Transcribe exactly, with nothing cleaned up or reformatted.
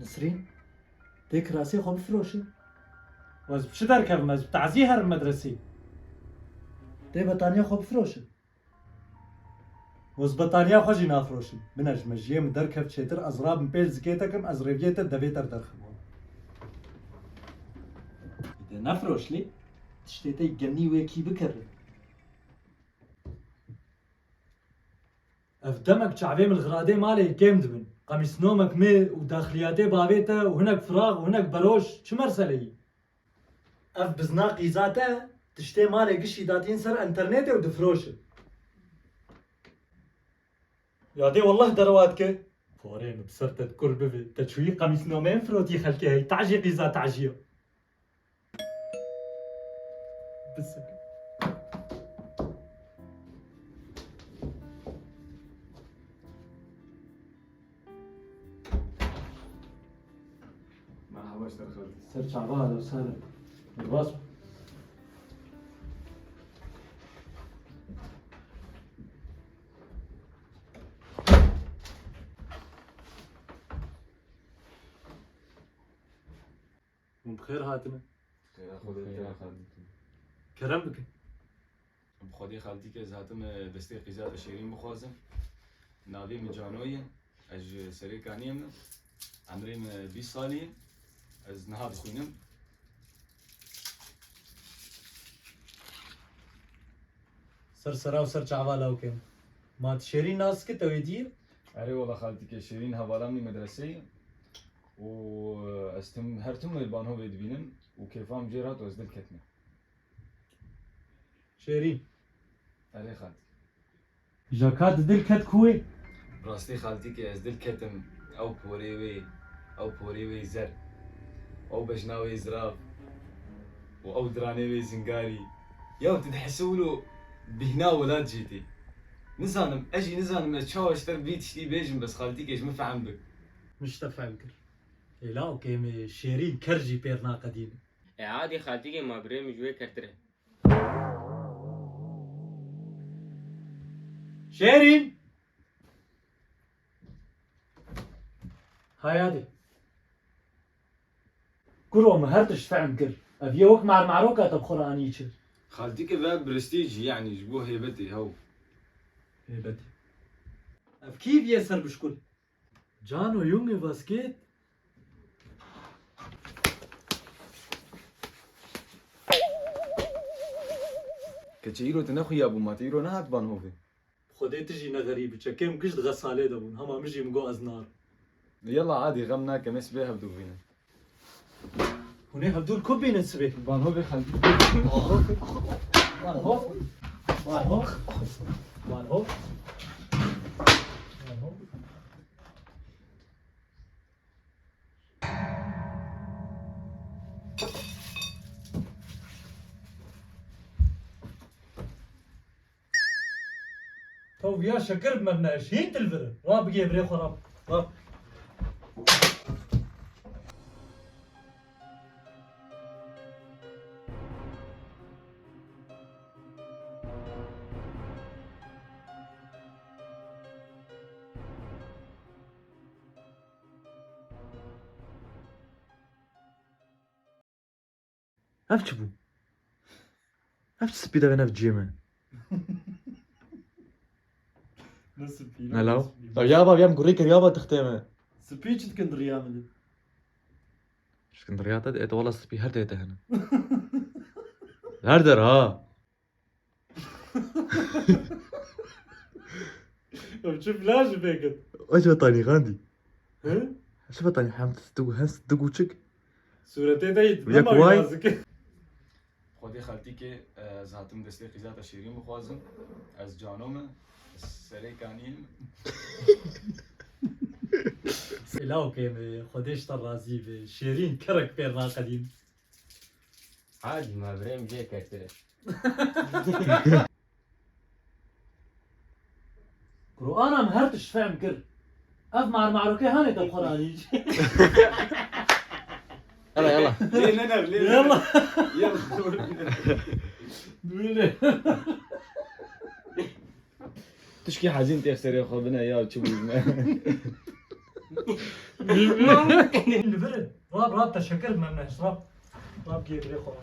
Nesrîn, tê kirasê xwe bifroşin. Ez bi çi derkevim? Ez bi tazî herim medresê. Tê betaniya xwe bifroşin. Ez betaniya xwe jî nafroşim. Min e ji mejiyê min derkev çêtir, ez rabim pêş zikê te kim, ez rêviyê te devê te derxim. Dê nefroş lê, tiştê te genî wê kî bikere. Ev demek çavê min li xiradê malê kêm dibin. Qemîsnomek me û daxiliyatê bavê te û hinek firaq û hinek beroş çi merseleyî? Ev bizna qîza te, tiştê malê gişî datîn ser enternetê û difroşin. Ya dê wallah derewa dike. Porê min bi ser te dikur bivê. Te çûyî qemîsnomeyên firotî xelkê hey. Tacî qîza tacî ya. Bisik. Merhaba, ji te re xelkê. Ser çava, alo, ser. Derbas. Hûn bi xêr hatine. Xêra Xwedê bi te re xelkê. Kerem bikin. Bi Xwedê xeltîkê ez hatim, e, destê qîza te Şêrîn bixwazim. Navê min Cano ye. Ez ji Serê Kaniyê me. Emrê min bîst salî ye. Ez niha dixwînim. Ser sera û ser çava lawkê min. Ma tu Şêrîn nas dikî, te wê dî? Erê wela xaltîkê, Şêrîn hevala min ê medresê ye û ez tim, her tim wê li Banhovê dibînim û kêfa min jê re hat û ez dil ketime. Şêrîn. Erê xaltîkê. Jaka tu dil ket ku wê? Rastî xaltîkê, ez dil ketim ew porê wê, ew porê wê zer, ew bejna wê zirav û ew diranê wê zingarî. Ya tu dihesî wilo bîhna welat jê tê. Nizanim, ez jî nizanim ez çawa ji te re vî tiştî bêjim, bes xaltîkê ji min fehm bik. Min ji te fehm kir. Ê lawkê min Şêrîn ker jî pêr naqedîne. E, adî xaltîkê, ma birê min ji wê kertir e. Şêrîn! Hay adî. Kuro, min her tişt fehm kir. Ev yê wek marmaroka te bi xwe re anî çi? Xaltîkê ve bi rastî jî, yanî ji bo hêbetê hew. Hêbetê. Ev kî viyê ser bişkul? Cano, Junge, was geht? Keçê îro te nexuyabû ma, te îro nehat Banhovê. Xwedê tu jî ne xerîb î, çekê min gişt xesalê de bûn, hema min jî min got ez narim. Yela adî, xem nake, me sibê hevdû bînin. Hûn ê hevdû li ku bînin sibê? Banhovê xelkê. Banhov. Banhov. Banhov. Taw viya şekir bi me bine, ez hîn dilvir im. Rabigê birê xwe, rab. Rab. Ev çi bû? Ev çi spî de vê, ev ciyê me? Ne spî, ne law? Spî. Ya ba, ya min gurê kir, ya ba tixtê me. Spî çi dikin di riya min de? Çi dikin di riya te de, ê te wela spî her tê te hene. Her der ha. Ev çi flaş pêkit? Ev çi betanî xandî? He? Ev çi betanî hem digu hem digu çik? Sûretê te yî. Ya nema kuway? Nazik. Xwedê xeltîkê, ez hatim destê qîza te Şêrîn bixwazim. Ez Cano me. Ez Serê Kaniyê me. Ê lawkê min, Xwedê ji te razî be. Şêrîn kerek pêr naqedîn. Hadî ma birê min jê ketire. Kur'ana min her tişt fehm kir. Ev marmarokê hanê te bi xwe re anî. Yala, yala. Lê nener, lê nener. Yala. Yala. Dûlê. Tişkî hezîn tê serê xwe bine ya, çi bû ji me. Li vir. Rab, Rab, teşekkür Mehmet, Rab. Rab gê birê xwe.